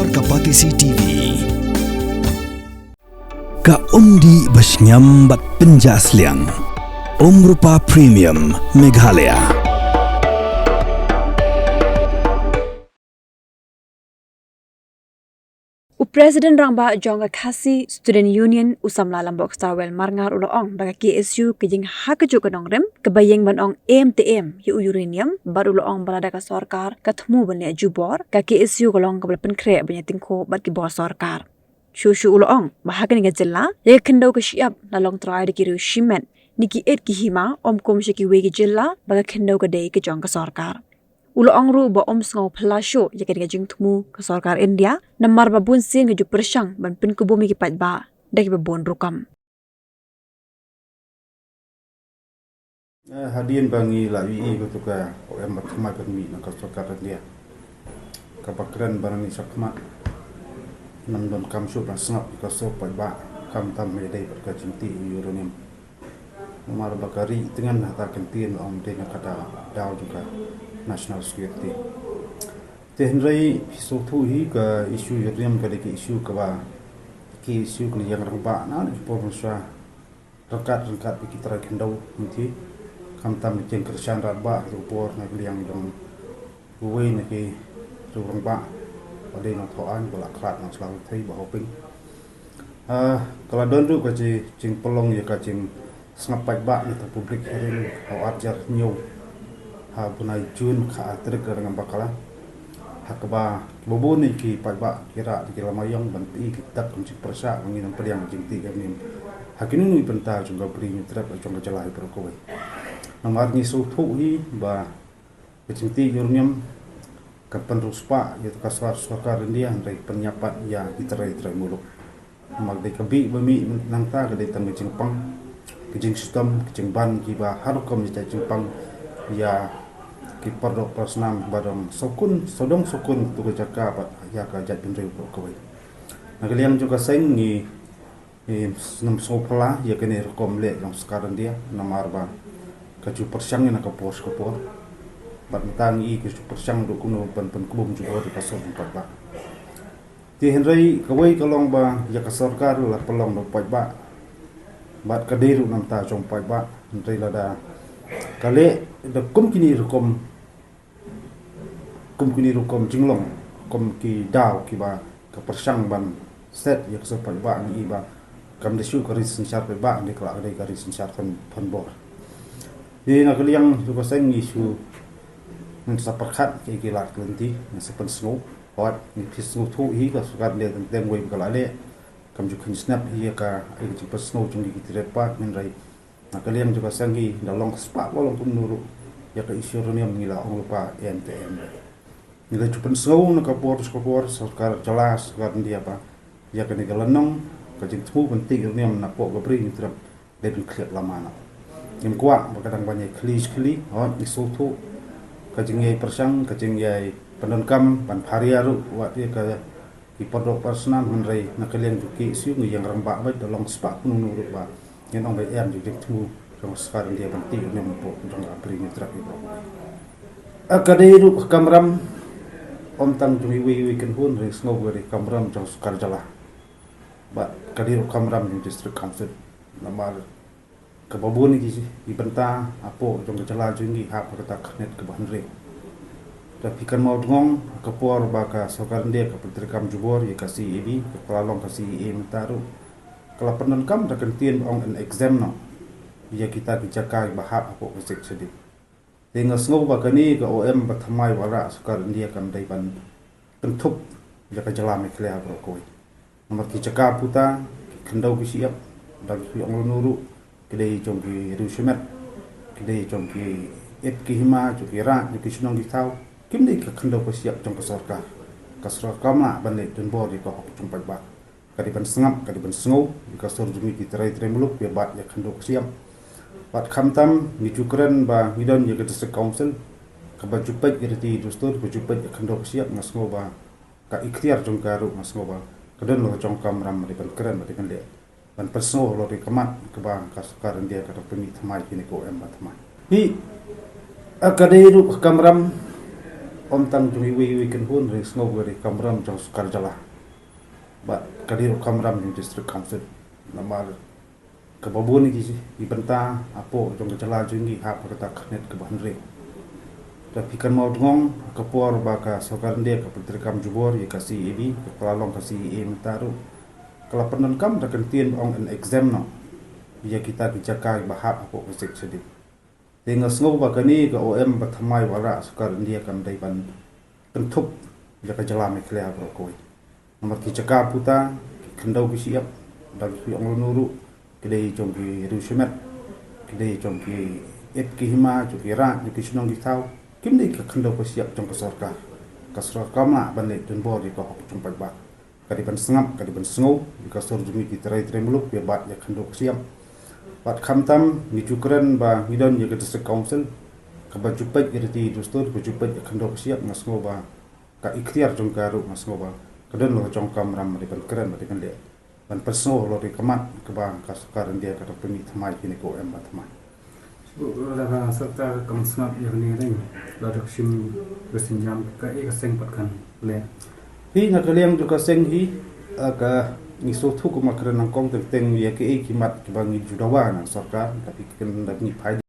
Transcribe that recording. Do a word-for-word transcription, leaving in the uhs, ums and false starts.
Ka Batesi T V. Ka umdih ba shngiam bad pynjah sliang. Umrupa Premium Meghalaya. U President Rangbah jong ka Khasi Student Union, u Samla Lambok Starwell Marngar, u la ong ba ka K S U ka ïeng ha kajuh ka nongrim kaba ïeng ban ong em te em ïa u uranium, bad u la ong ba lada ka sorkar ka thmu ban leh jubor, ka K S U ka long kaba la pynkhreh ban ïatyngkhuh bad ki bor sorkar. Shuh shuh u la ong ba ha kane ka jylla ïa ka khyndew ka shyiap la long trai da ki riew shimet ne ki et ki hima, ym kum sha kiwei ki jylla ba ka khyndew ka dei ka jong ka sorkar. U la ong ruh ba um sngew phylla shuh ïa kane ka jingthmu ka sorkar India, namar ba bun sien ka ju pyrshang ban pynkubum ïa ki paidbah da kiba bun rukom. Eh, hadien ba ngi la ïohi ïa kato ka O M ba thymmai ban mih na ka sorkar India, kaba kren ba ngi shakhmat, ngim donkam shuh ban sngap ïa ka sur paidbah, khamtam ïa dei bad ka jingtih uranium. Namar ba ka ri tngen hata ka ktien ong dei na kata daw jong ka national security. Te hynrei phi sngewthuh hi, ka issue uranium ka dei ka issue kaba, ka issue ka la ïeng rangbah na ka por mynshuwa, ryngkat ryngkat bad ki trai khyndew, mynta khamtam ki jingkyrshan rangbah ka por na ka liang jong uwei na ki riew rangbah ba dei nongthoh aiñ ba la khlad na sla u thei ba hoping. Ah, ka la don ruh ka ji-, jingpynlong ïa ka jingsngap paidbah na ka public hearing ha u ar hajar hynñiew ha u bnai June, kha ar tarik ka rangam bakla, ha kaba kiba bun na ki paidbah ki rah da ki lama ïong ban pynïaid ki dak kum jingpyrshah ba ngin ym pdiang jingtih uranium ha kino kino ki bynta jong ka Bri Hynñiewtrep, jong ka jylla hi baroh kawei. Namar ngi sngewthuh hi ba ka jingtih uranium kan pynriewspah ïa ka sor-, sorkar India, hynrei pynïaid pat ïa ki trai trai muluk. Namar dei ka bih ba mih nangta ka dei tang ka jingpang, ka jingshitom, ka jingban kiba har rukom ïa ka jingpang ïa ki pardok parsnam ba dang sawkun, sawdong sawkun tu ka jaka bad ïa ka jaitbynriew baroh kawei. Na ka liang jong ka seng ngi, eh, ngim sngewphylla ïa kane rukom leh jong sorkar India, namar ba ka ju pyrshang ïa na ka por sha ka por. Bad mynta ngi i ka ju pyrshang ruh kumno ban pynkubum jubor ïa ka sur jong paidbah. Te hynrei kawei ka long ba ïa ka sorkar la pynlong da u paidbah bad ka dei ruh namar jong u paidbah, hynrei lada ka leh da kum kine rukom, kum kine rukom jinglong, kum ki daw kiba ka pyrshang ban set ïa ka sur paidbah, ngi i ba kam da shu ka ri synshar paidbah, ngi ka la dei ka ri synshar pyn-, pynbor. Te na ka liang jong ka seng ngi shu, ngin sa pyrkhat ki, ki lad ki lynti, ngin sa pynsngew. Hooid, ngi, phi sngewthuh hi ka sorkar leh teng teng wei ba ka la leh. Kam ju kheiñ snap hi ïa ka, ïa ka jingpynsngew jong ngi ki trai paidbah, hynrei na ka liang jong ka seng hi, da long spah ba long kumno ruh, ïa ka issue uranium ngi la ong lypa em te em. Ngi la ju pynsngew na ka por sha ka por, sorkar jylla, sorkar India ba ïa kane ka lynnong, ka jingthmu ban tih uranium napoh ka Bri Hynñiewtrep dei ban khlieh lama noh. Ngim kwah ba ka dang ban ïai khlieh khlieh, hooid ngi sngewthuh ka jingïai pyrshang, ka jingïai pyndonkam ban pharia ruh wat ïa ka, ki pardok parsnam, hynrei na ka liang jong ka issue ngi ïeng rangbah beit, da long spah kumno ruh ba ngin ong ba em jong ka jingthmu jong ka sorkar India ban tih uranium napoh jong ka Bri Hynñiewtrep ïa baroh. Ah, ka dei ruh ka kamram, ym tang jong iwei iwei i kynhun, hynrei sngew ka dei ka kamram jong sorkar jylla. Bad ka dei ruh ka kamram jong District Council. Namar kaba bun ki, ki bynta hapoh jong ka jylla jong ngi hap ha kata ka khyrnit kaba hynriew. Te phi kynmaw thngan ka por ba ka sorkar India ka pyntreikam jubor ïa ka C A A B, ka la long ka C A A mynta ruh, ka la pyndonkam da ka ktien ba ong yn exempt noh ïa kita ki jaka ba hap hapoh ka Sixth Schedule. Te nga sngew ba kane ka O M ba thymmai ba la sorkar India kam dei ban kynthup ïa ka jylla Meghalaya baroh kawei. Namar ki jaka puta, ki khyndew ki shyiap, da ki ong lano ruh, ki dei jong ki riew shimet, ki dei jong ki et ki hima, jong ki raid, jong ki shnong ki thaw, kim dei ka khyndew ka shyiap jong ka sorkar. Ka sorkar kam lah ban leh donbor ïa ka hok jong paidbah. Ka dei ban sngap, ka dei ban sngew ïa ka sur jong ngi ki trai trai muluk, ïa bad ïa ka khyndew ka shyiap. Bad khamtam ngi ju kren ba ngi don ïa ka District Council kaba ju peit ïa ka riti dustur, kaba ju peit ïa ka khyndew ka shyiap, nga sngew ba ka iktiar jong ka ruh nga sngew ba ka don halor ka jong ka kamram ba dei ban kren, ba dei ban leh, ban pynsngew halor ka mat kaba ka sorkar India ka dang pynmih thymmai, kine ki O M ba thymmai. Hi, ah, ka dei ruh ka kamram Ym tang jong iwei iwei i kynhun, hynrei sngew ka dei ka kamram jong sorkar jylla. Bad ka dei ruh ka kamram jong District Council. Namar kaba bun ki, ki bynta hapoh jong ka jylla jong ngi hap ha kata ka khyrnit kaba hynriew. Te phi kynmaw thngan, ha ka por ba ka sorkar India ka pyntreikam jubor ïa ka C A A, ka la long ka C A A mynta ruh, ka la pyndonkam da ka ktien ba ong yn exempt noh ïa kita ki jaka ba hap hapoh ka Sixth Schedule. Te nga sngew ba kane ka O M bathymmai ba la sorkar India kam dei ban kynthup ïa ka jylla Meghalaya baroh kawei. Namar ki jaka puta, ki khyndew ki shyiap, da ki ong lano ruh, ki dei jong ki riew shimet, ki dei jong ki ïit ki hima, jong ki raid, jong ki shnong ki thaw, kim dei ka khyndew ka shyiap jong ka sorkar. Ka sorkar kam lah ban leh donbor ïa ka hok jong paidbah. Ka dei ban sngap, ka dei ban sngew ïa ka sur jong ngi ki trai trai muluk, ïa bad ïa ka khyndew ka shyiap. Bad khamtam ngi ju kren ba ngi don ïa ka District Council kaba ju peit ïa ka riti dustur, kaba ju peit ïa ka khyndew ka shyiap, nga sngew ba ka iktiar jong ka ruh nga sngew ba ka don la ka jong ka kamram ba dei ban kren, ba dei ban leh, ban pynsngew halor ka mat kaba ka sorkar India ka dang pynmih thymmai kine ki O M bathymmai. Lada ka sorkar kam sngap ïa kane ka dei, lada ka shim ka sienjam, kaei ka seng pat kan leh? Hi, na ka liang jong ka seng hi, ah, ka ngi sngewthuh kumba kren nyngkong, teng teng ïa kaei ki mat kiba ngi ju dawa na sorkar, tapi kan da ngi phai